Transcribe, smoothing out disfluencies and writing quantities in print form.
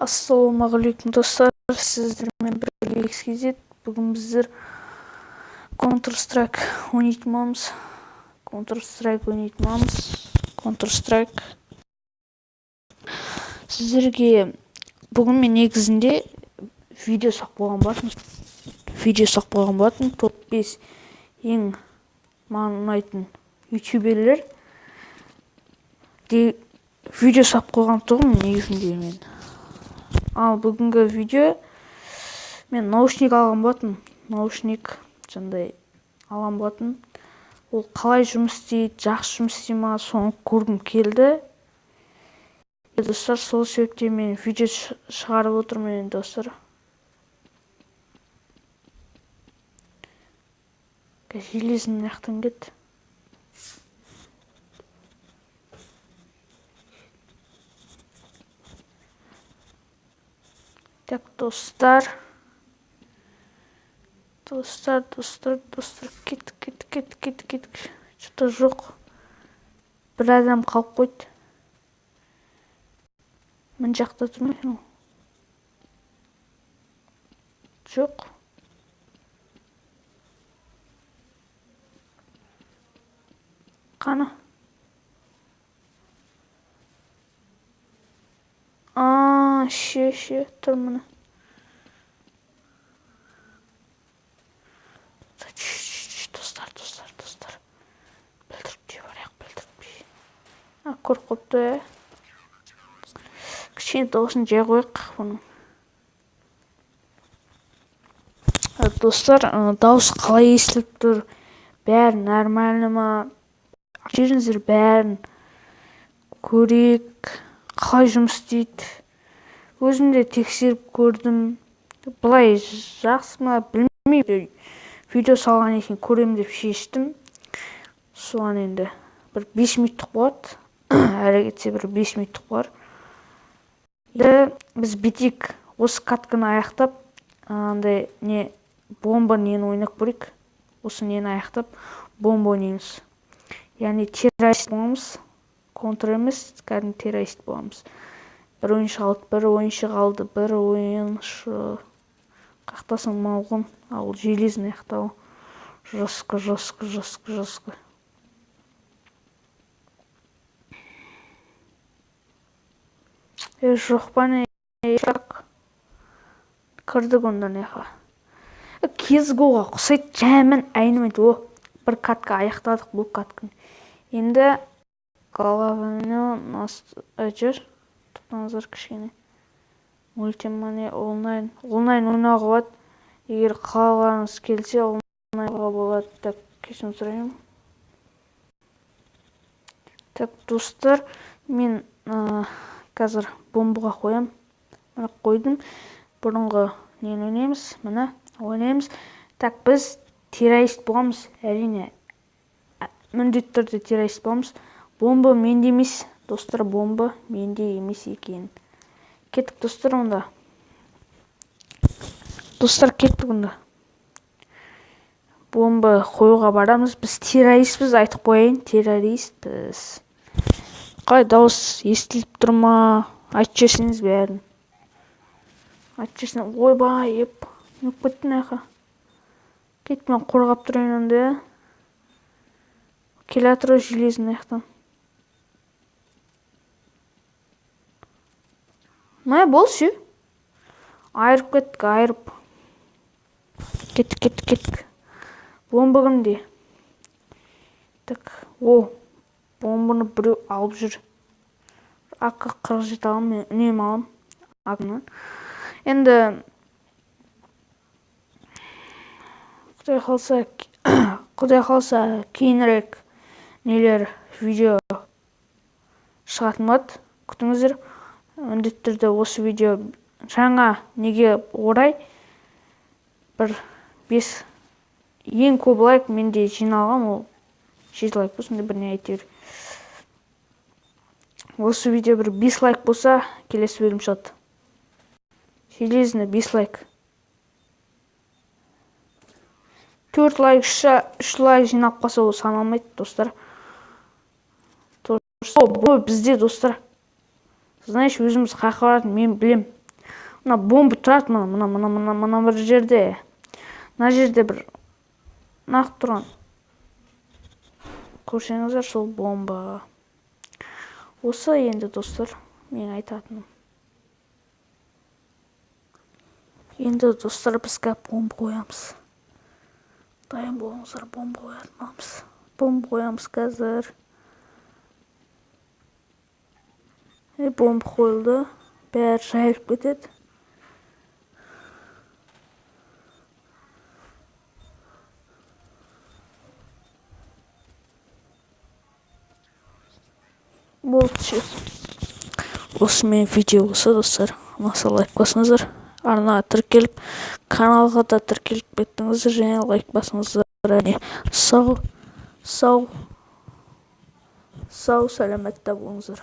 Ассалаумағалейкум, достар! Сіздермен бірге XKZ. Бүгін біздер Counter Strike ойнайтын боламыз. Counter Strike ойнайтын боламыз. Counter Strike. Сіздерге бүгін мен негізінде видео салып қойған болатын. Видео салып қойған болатын. Топ 5 ең маған ұнайтын ютуберлер де видео салып қойған тұғым негізінде мен. Ал бүгінгі видео, мен наушник алған болатын. Наушник жаңағыдай алған болатын. Ол қалай жұмыс істейді, жақсы жұмыс істей ма, соны көргім келді. Достар, сол себептен мен видео шығарып отырмын енді, достар. Железный мына жақтан кет. Так, достар. Достар, достар, достар, кеттік, кеттік, кеттік, кеттік, кеттік. Что-то жоқ. Бір адам қалып қойды. Мына жақта тұр ма екен ол? Жоқ. Қаны? А, ше, ше, тұр міне. Достар, достар, достар. Білдіртпей барайық, білдіртпей. А, көріп қойыпты, ә? Кішкене дауысын жай қояйық бұның. Достар, дауыс қалай естіліп тұр? Бәрі нормально ма? Жіберіңіздер бәрін. Көрейік, қалай жұмыс істейді. Өзім де тексеріп көрдім. Былай жақсы ма, білмеймін. Видео салғаннан кейін көремін деп шештім. Соған енді бір 5 минуттық болады. Әрі кетсе бір 5 минуттық бар. Енді біз бүйтейік, осы катканы аяқтап, андай не бомба нені ойнап көрейік. Осы нені аяқтап бомба ойнаймыз. Яғни террорист боламыз. Контр емес, кәдімгі террорист боламыз. Бір ойыншы қалды, бір ойыншы қалды, бір ойыншы. Қақтасың малғұн, ал железный аяқтау. Жестко, жестко, жестко, жестко. Жоқ па не? Так. Кірдік онда неға. CSGO-ға ұқсайды, жаман айнымайды. О, бір катка аяқтадық бұл катканы. Енді голованы жүр. Тоқтаңыздар кішкене. Мультимани онлайн. Онлайн ойнауға болады. Егер қалағыңыз келсе, онлайн ойнауға болады. Так, кешірім сұраймын. Так, достар, мен қазір бомбаға қоям. Міне қойдым. Бұрынғы нені ойнаймыз? Міне ойнаймыз. Так, біз террорист боламыз, әрине. Міндетті түрде террорист боламыз. Бомба менде емес, достар, бомба менде емес екен. Кеттік, достар, онда. Достар, кеттік онда. Бомба қоюға барамыз. Біз террористпіз, айтып қояйын, террористпіз. Қалай дауыс естіліп тұр ма? Айтып жіберсеңіз бәрін. Айтып жіберсең, ойбай, еп, не болып кетті мына жаққа? Кет, мен қорғап тұрайын онда. Келе жатыр ғой железный жақтан. Мә, бол, все. Айырып кеттік, айырып. Кеттік, кеттік, кеттік. Бомба кімде? Так, о, бомбаны біреу алып жүр. АК 47 аламын, мен үнемі аламын АК-ны. Енді Құдай қаласа, Құдай қаласа кейінірек нелер видео шығатын болады. Күтіңіздер. Міндетті түрде осы видео жаңа неге орай бір 5 ең көп лайк менде жиналған, ол 7 лайк болсын деп бір не әйтеуір. Осы видео бір 5 лайк болса, келесі бөлім шығады. Железно 5 лайк. 4 лайк, 3 лайк жиналып қалса, ол саналмайды, достар. О, бұл бізде, достар. Знаешь, өзіміз қаяққа баратынын мен білем. Мына бомба тұрады, мына мына мына мына мына бір жерде. Мына жерде бір нақ тұрған. Көрсеңіздер, сол бомба. Осы енді, достар, менің айтатыным. Енді, достар, біз қазір бомба қоямыз. Дайын болыңыздар, бомба қоятын боламыз. Бомба қоямыз қазір. Бомба қойылды. Бәрі жайылып кетеді. Болды, ше. Осымен видео осы, достар. Ұнаса, лайк басыңыздар. Арнаға тіркеліп, каналға да тіркеліп кеттіңіздер және лайк басыңыздар. Және сау, сау, сау, сәлеметте болыңыздар.